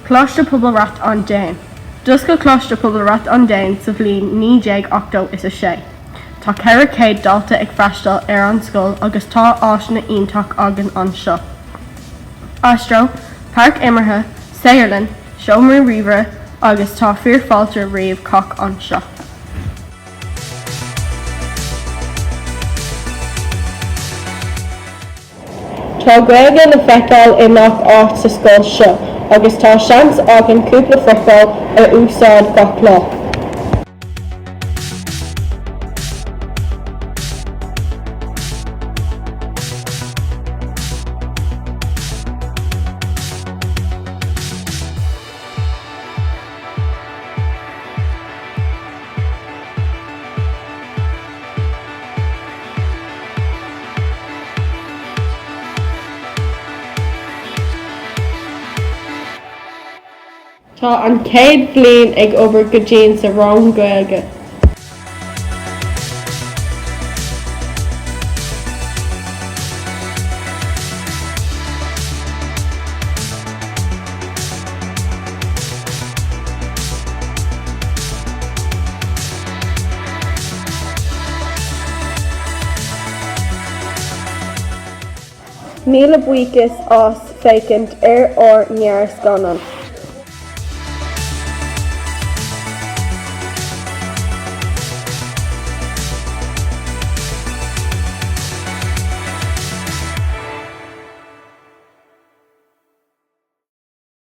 Coláiste Pobail Rath an Déin. D'oscail Coláiste Pobail Rath an Déin sa bhliain 1986. Tá 400 dalta ag freastal ar an scoil agus tá áiseanna iontach againn anseo. Astro, páirc imeartha, saotharlann, seomraí ríomhaire agus tá fíor fáilte roimh cách anseo. Tá Gaeilge le feiceáil i ngach áit sa scoil seo agus tá seans againn cúpla focal a úsáid gach lá. Tá an chéad bhliain ag obair go dian sa rang Gaeilge. Míle buíochas as féachaint ar ár ngearrscannán.